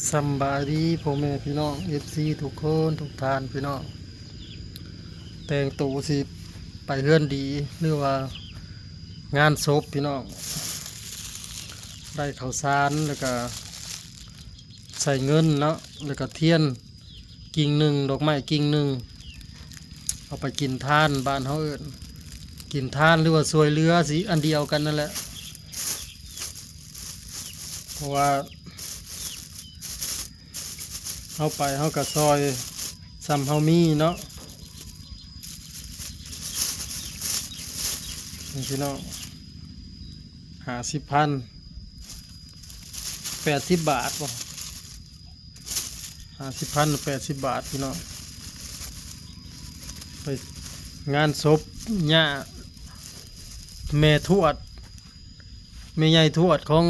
ສຳບາຍດີພໍ່ແມ່ພີ່ນ້ອງ ເອັຟຊີ ທຸກຄົນທຸກທ່ານພີ່ນ້ອງ. ແຕ່ງໂຕຊິໄປເຮືອນດີ ຫຼືວ່າງານສົບພີ່ນ້ອງ. ໄດ້ເຂົ້າສານ ແລ້ວກະໃສ່ເງິນເນາະ ແລ້ວກະທຽນ ກິ່ງໜຶ່ງ ດອກໄມ້ກິ່ງໜຶ່ງ ເອົາໄປກິນທານ ບ້ານເຮົາເອີ້ນກິນທານ ຫຼືວ່າຊ່ວຍເຫຼືອ ຊິອັນດຽວກັນນັ້ນແຫຼະ. ເພາະວ່າເຮົາໄປເຮົາກະຊ່ອຍສ່ຳເຮົາມີເນາະ. ນີ້ພີ່ນ້ອງ ຫ້າສິບພັນ ແປດສິບບາດບໍ? ຫ້າສິບພັນ ແປດສິບບາດພີ່ນ້ອງ. ໄປງານສົບຍ່າ ແມ່ທວດ ແມ່ໃຫຍ່ທວດຂອງ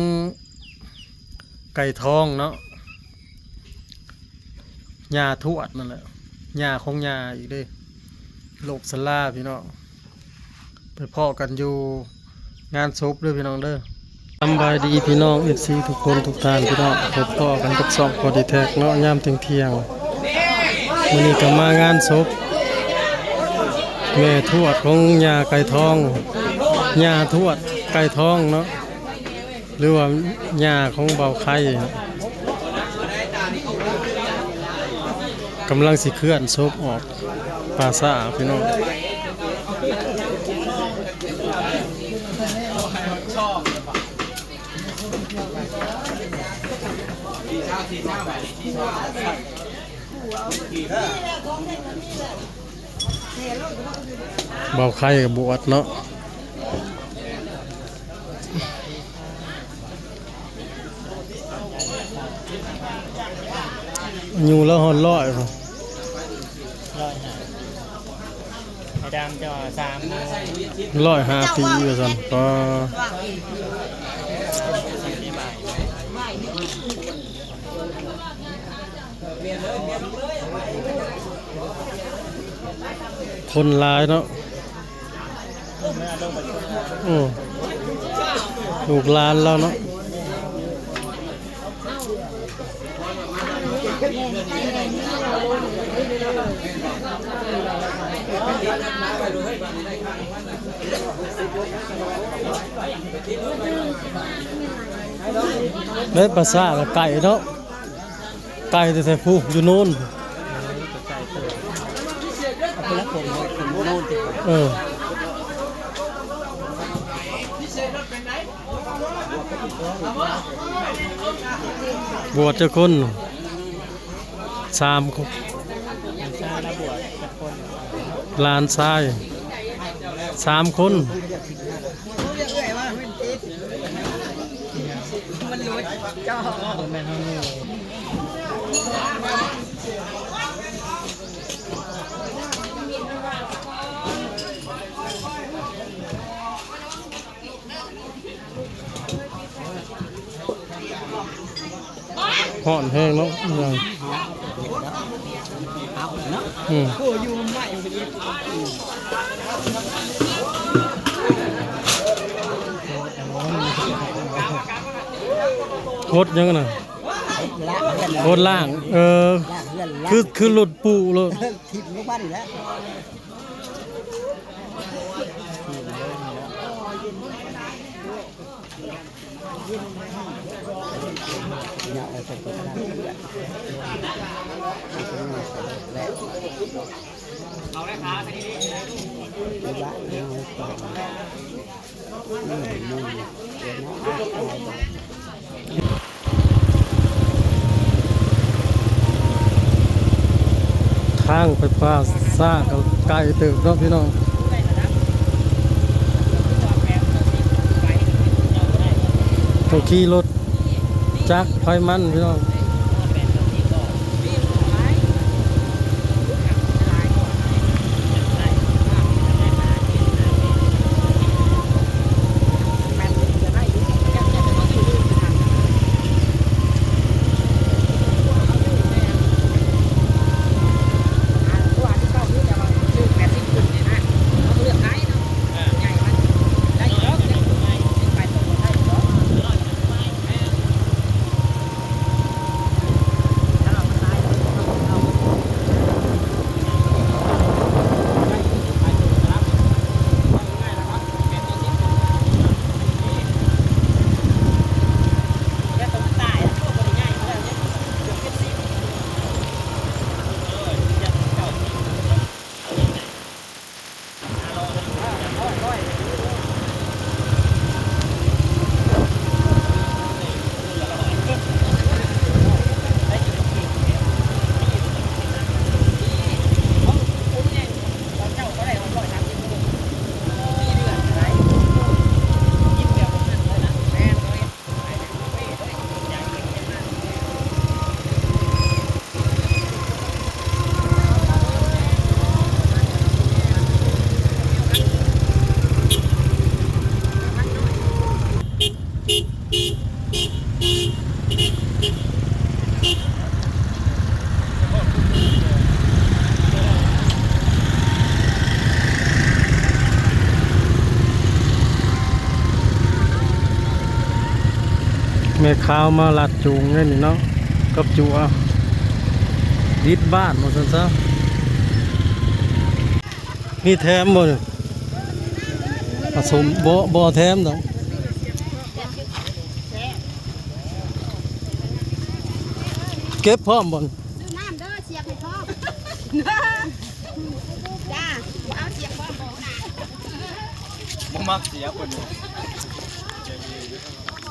ໄກ່ທອງເນາະ ຍ່າທວດນັ້ນແຫຼະ ຍ່າຂອງຍ່າອີກເດ້ ໂລກສາລາພີ່ນ້ອງ. ໄປພໍ້ກັນຢູ່ງານສົບເດີພີ່ນ້ອງເດີ. ສຳບາຍດີພີ່ນ້ອງ ເອັຟຊີ ທຸກຄົນທຸກທ່ານພີ່ນ້ອງ ພົບພໍ້ກັນກັບຊ່ອງພໍດີແທັກເນາະ ຍາມທ່ຽງໆ. ມື້ນີ້ກະມາງານສົບແມ່ທວດຂອງຍ່າໄກ່ທອງ ຍ່າທວດໄກ່ທອງເນາະ ຫຼືວ່າຍ່າຂອງບ່າວໄຂ່ ກຳລັງຊິເຄື່ອນສົບອອກປ່າຊ້າພີ່ນ້ອງ. ບ່າວໄຂ່ກະບວດເນາະ. ອາຍຸລາວຮອດຮ້ອຍບໍ່? ຮ້ອຍຫ້າ ໄອ້ດຳເຈົ້າສາມ ຮ້ອຍຫ້າປີວ່າຊັ້ນ. ກໍຄົນຫຼາຍເນາະ. ໂອ້ ລູກຫຼານລາວເນາະ. ເດີ ປ່າຊ້າກະໄກເນາະ. ໄກແຕ່ ແຕ່ພຸ້ນ ຢູ່ໂນ້ນ. ເອີ ໄກເຕີບ. ເອົາໄປລະຄົນ ຄົນໂນ້ນຕິ. ເອີ ບວດຈັກຄົນ? ສາມຄົນ. ຫຼານຊາຍລະບວດຈັກຄົນ? ຫຼານຊາຍສາມຄົນ. ມັນຫຼຸດຈໍ. ບໍ່ແມ່ນເຮົາໂງ່. ຮ້ອນແຮງເນາະ. ອືມ ຫົດຫຍັງຫັ້ນນະ? ຫົດລ້າງ. ເອີ ຄື ຄືລົດປູໂລດ. ທາງໄປປ່າຊ້າກະໄກເຕີບເນາະພີ່ນ້ອງ. ຕ້ອງຂີ່ລົດຈັກໄຟມັນພີ່ນ້ອງ. ແ ແມ່ຄ້າວມາລັດຈູງເລີຍນີ້ເນາະ ກັບຈົວ ດິດບ້ານວ່າຊັ້ນຊະ. ມີແຖມບໍ່ນີ້? ອາສົມ ບໍ່ ບໍ່ແຖມດອກ. ເກັບພ້ອມບໍ່? ຊື້ນ້ຳເດີ ສຽບໃຫ້ພ້ອມ. ຈ້າ ບໍ່ເອົາສຽບພ້ອມບໍ່ນະ? ບໍ່ມັກສຽບເພິ່ນ.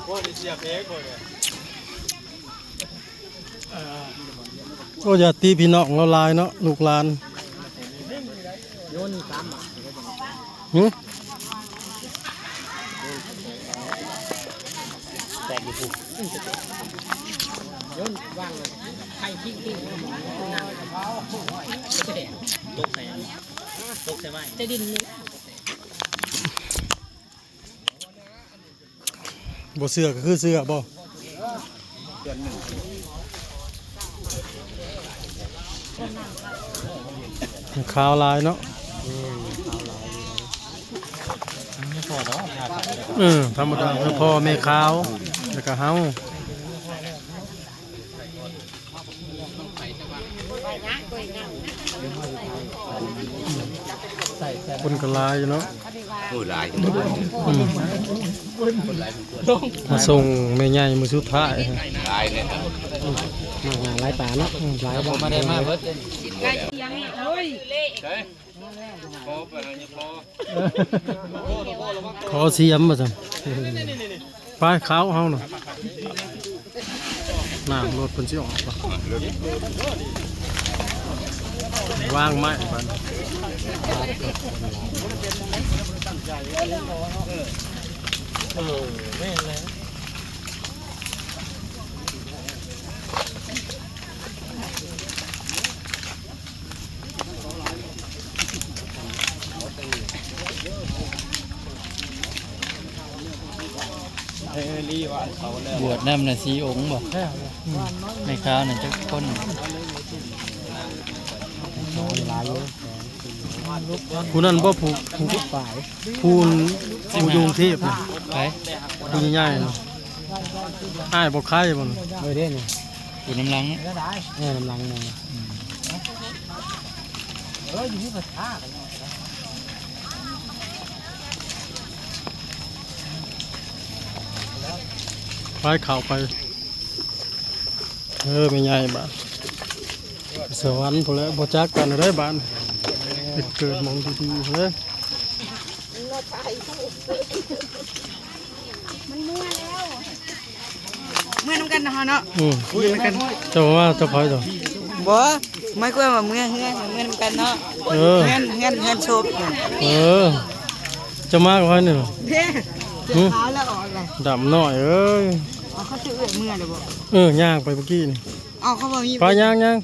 ໂອ້ຍ ໄດ້ສຽບເອງເພິ່ນ. ໂອ້ ຍາດຕິພີ່ນ້ອງລາວຫຼາຍເນາະ ລູກຫຼານ. ຫື? ແຕກຢູ່ພຸ້ນ. ຕົກໃສ່ ຕົກໃສ່ໄມ້ ໃສ່ດິນນີ້. ບໍ່ເຊື່ອກໍຄືເຊື່ອບໍ່? ຂາວຫຼາຍເນາະ. ເອີ ທຳມະດາ ພໍ່ແມ່ຂາວ ແລ້ວກໍເຮົາ. ຄົນກໍຫຼາຍຢູ່ເນາະ. ໂອ້ຍ ຫຼາຍ. ອືມ ມາສົ່ງແມ່ໃຫຍ່ມື້ສຸດທ້າຍ. ຫຼາຍເລີຍ. ອືມ ມາຫຼາຍປາເນາະ. ອືມ ຫຼາຍ. ບໍ່ໄດ້ມາເບິດເດ້. ຂໍສຽມວ່າຊັ້ນ. ໄປ ເຂົ້າເຮົານະ ນ້ຳລົດເພິ່ນຊິອອກ. ວາງໄມ້ບັດ. ເອີ ແມ່ນແລ້ວ. ບວດນຳນະ ສີ່ອົງບໍ່? ອືມ ໃນຄາວນັ້ນຈັກຄົນ? ຜູ້ນັ້ນບໍ່? ຜູ້ ຜູ້ ຜູ້ຢູ່ກຸງເທບນະ. ໃຜ? ຜູ້ໃຫຍ່ໆນະ. ອ້າຍບໍ່ໄຄບໍ່? ເອີ ເດ້ນີ້. ຢູ່ນຳຫຼັງ. ເອີ ນຳຫຼັງນີ້. ອືມ ໄປ ເຂົ້າໄປ. ເອີ ແມ່ໃຫຍ່ບາດ ສະຫວັນພຸ້ນແຫຼະ. ບໍ່ຈັກກັນເດ້ບາດ ໄປເກີດໝ່ອງດີໆເລີຍ. ມັນເມື່ອແລ້ວ. ເມື່ອນຳກັນເນາະ ເຮົາເນາະ. ອືມ ເມື່ອນຳກັນ. ເຈົ້າວ່າເຈົ້າໃຜເຈົ້າ? ບໍ່ ໝາຍຄວາມວ່າເມື່ອເຮືອນ ເມື່ອນຳກັນເນາະ. ເອີ ເຮືອນ ເຮືອນ ເຮືອນສົບ. ເອີ ເຈົ້າມາກັບໃຜນີ້? ເດ້ ຫື? ຂາວແລ້ວອອກແລ້ວ ດຳນ້ອຍເອີຍ. ເອົາ ເຂົາຊິເອື້ອຍເມື່ອແລ້ວບໍ່? ເອີ ຍ່າງໄປເມື່ອກີ້ນີ້. ເອົາ ເຂົາບໍ່ມີ ໄປ ຍ່າງໆ.